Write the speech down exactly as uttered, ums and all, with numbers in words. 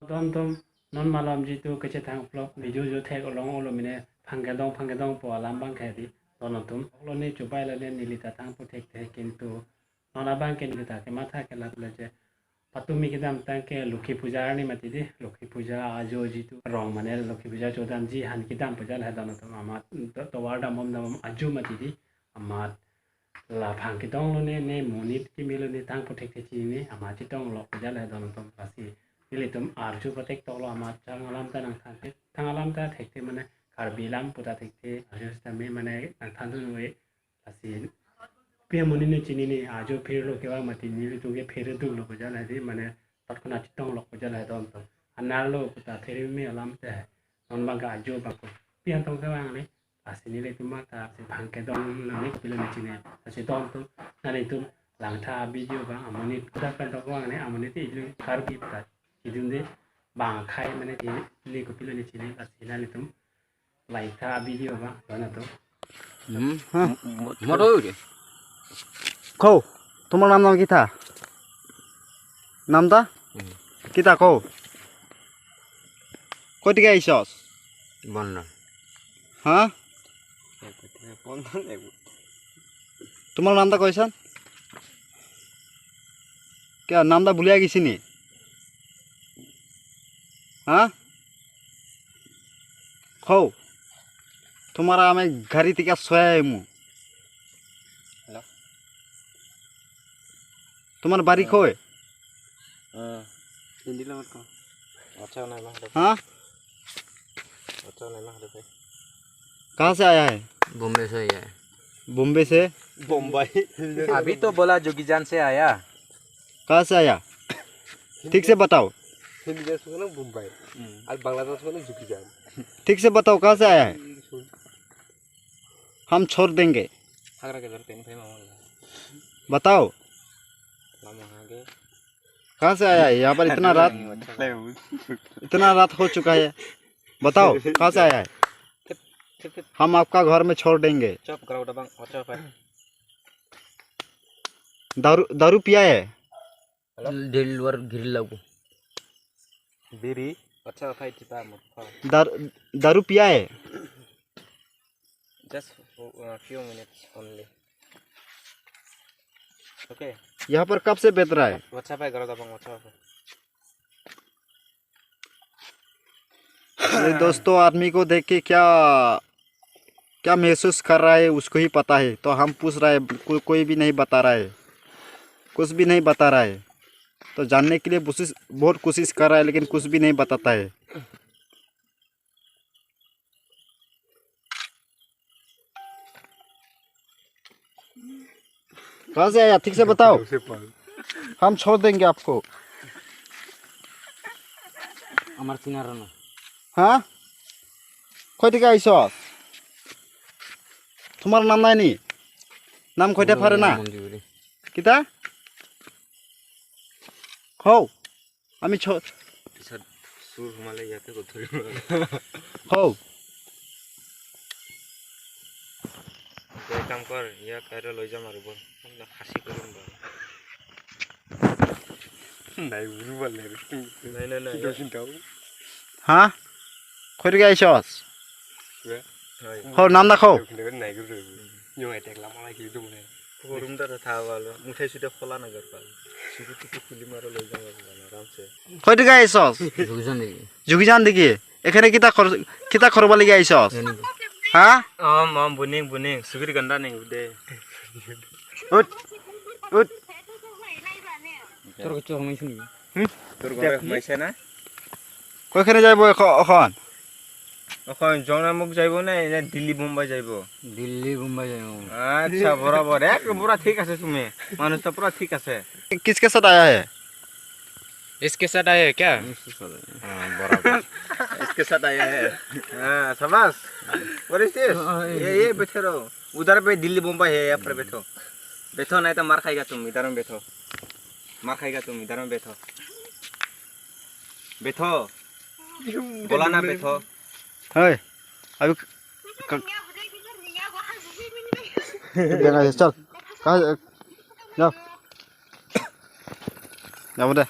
Don atum, non malom jitu kechethang vlog video jo thek along olo mine phang kedong phang kedongpo alam abang ke di don atum. Lo ne chubai lo ne neli ta thangpo thekthe, kintu non abang ke neli ta kematha kelat le je patumi kedamtang ke Lokhi Puja arni mati di, Lokhi Puja ajo jitu rong mane Lokhi Puja chodamji aphan kedam puja le don atum, amat to-, tovar dambom dambom ajo mati di, amat la phang kedong lo ne, ne monit kimi lo ne thangpo thekthe, chini ne amat chetong lok puja le don atum. Lasi nelitum arju pathek toklo, amat thang alam ta nangthan, thang alam ta thekthe mane Karbi alam pu ta thekthe, arju sitame mane nangthan dun we. Lasi pi amonit ne chini ne ajo phirlo kevang mati, nelitum ke phir duklo puja le di, mane tatkuna chetong lok puja le don atum. Anerlo pu ta phir me alam te non abang ke ajo abang ko pi an tong kevang le. Lasi nelitum ta si phang kedong nang ne kopilo ne chini. Lasi don atum, nanglitum langtha video abang, amonit kuda kan tong kevang ne, amonit te ilo Karbi ta idun de bang khai mane di, ne kopilo ne chini. Lasi nanglitum langtha video abang don atum. Hmm. Ha? Mo-, mo-, motor udah. Ko, tomar nam nam kita? Nam ta? Hmm. Kita ko? Koi thik ke aisos? Bonna. Ha? Bonna ne. Tomar nam ta koisan? Kya nam ta bhulia gisi ni? Ha? Ko, तुम्हारा मैं गाड़ी टिकट सोया है मु। Hello? तुम्हारा बारी को है? हाँ। हिंदी लो मत को। अच्छा नहीं ना। हाँ? अच्छा नहीं ना। कहाँ से आया है? बॉम्बे से आया है। बॉम्बे से? बॉम्बे। अभी तो बोला जोगीजान से आया। कहाँ से आया? ठीक से बताओ। हिंदी से बोला बॉम्बे। हम्म। और बांग्लादेश बोला जोगीजान। ठीक से बताओ, कहाँ से आया है? हम छोड़ देंगे। हागरा के दर पेन फेमा वाला। बताओ। लामा हागे। कहाँ से आया है? यहाँ पर इतना रात, इतना रात हो चुका है। बताओ, कहाँ से आया है? हम आपका घर में छोड़ देंगे। चुप करो, दबंग, और चुप है। दारू, दारू पिया है? Hello? Di luar grill ako. Biri. अच्छा, उठाई चिता मत खाओ। दारू, दारू पिया है? Just a few minutes only. Okay. यहाँ पर कब से बैठ रहा है? WhatsApp है, करो दबंग, WhatsApp है। ये दोस्तों, आदमी को देख के क्या, क्या महसूस कर रहा है, उसको ही पता है। तो हम पूछ रहा है, को-, कोई भी नहीं बता रहा है, कुछ भी नहीं बता रहा है। तो जानने के लिए कोशिश, बहुत कोशिश कर रहा है, लेकिन कुछ भी नहीं बताता है। कहाँ से आया? ठीक से बताओ। हम छोड़ देंगे आपको। আমার চিনার না। हाँ? কই থেকে আইছ? তোমার নাম নাই নি? নাম কইতে পারে না? মঞ্জুরি। কিতা? হও। আমি ছ-, পিছত চুৰ সোমালে ইয়াতে ক'ত ধৰিব? হও। তই কাম কৰ, ইয়াক আৰু লৈ যাম আৰু বল। খাচী কৰিম বল। নাই, বুজি পালে আৰু। নাই, নাই, নাই, কিন্তু ইয়াত চিন্তা হ'ব। হা? কই থেকে আইছস? কিবা? হয়। হৰ নাম নাখাও। কিন্তু নাই, কিন্তু নাই। Yung etek lamang lagi itu muna. Forum ta tha walo, muthai sudah khola nagar pal. Suku tuku kulim aro loi jang walo, aram se. Koi tiga isos? Jugijan digi. Jugijan digi. এখানে কিতা কর-, কিতা করবা লাগি আইছস? জানি না। হ্যাঁ? আম, আম, বুনিং, বুনিং। সুগির গন্ডা নেই উদে। উঠ, উঠ। তোর কিছু সময় শুনি। তোর ঘরে ঘুমাইছে না? কইখানে যাইব এখ-, এখন? এখন জংনামুখ যাইব না, এনে দিল্লী বোম্বাই যাইব? দিল্লী বোম্বাই যাইব। আচ্ছা, বরাবর। এক পুরা ঠিক আছে তুমি। মানুষ তো পুরা ঠিক আছে। किसके साथ आया है? इसके साथ आया है क्या? हाँ, बराबर। इसके साथ आया है। हाँ, शाबाश। What is this? हाँ, हाँ, ये, ये। ये बैठे रहो। उधर पे दिल्ली बोम्बाई है, यहाँ पर बैठो। बैठो, नहीं तो मार खाएगा तुम, इधर में बैठो। मार खाएगा तुम, इधर में बैठो। बैठो। बोला ना, बैठो। है, अभी क-, क-, चल। कहाँ, जाओ। जाओ दे।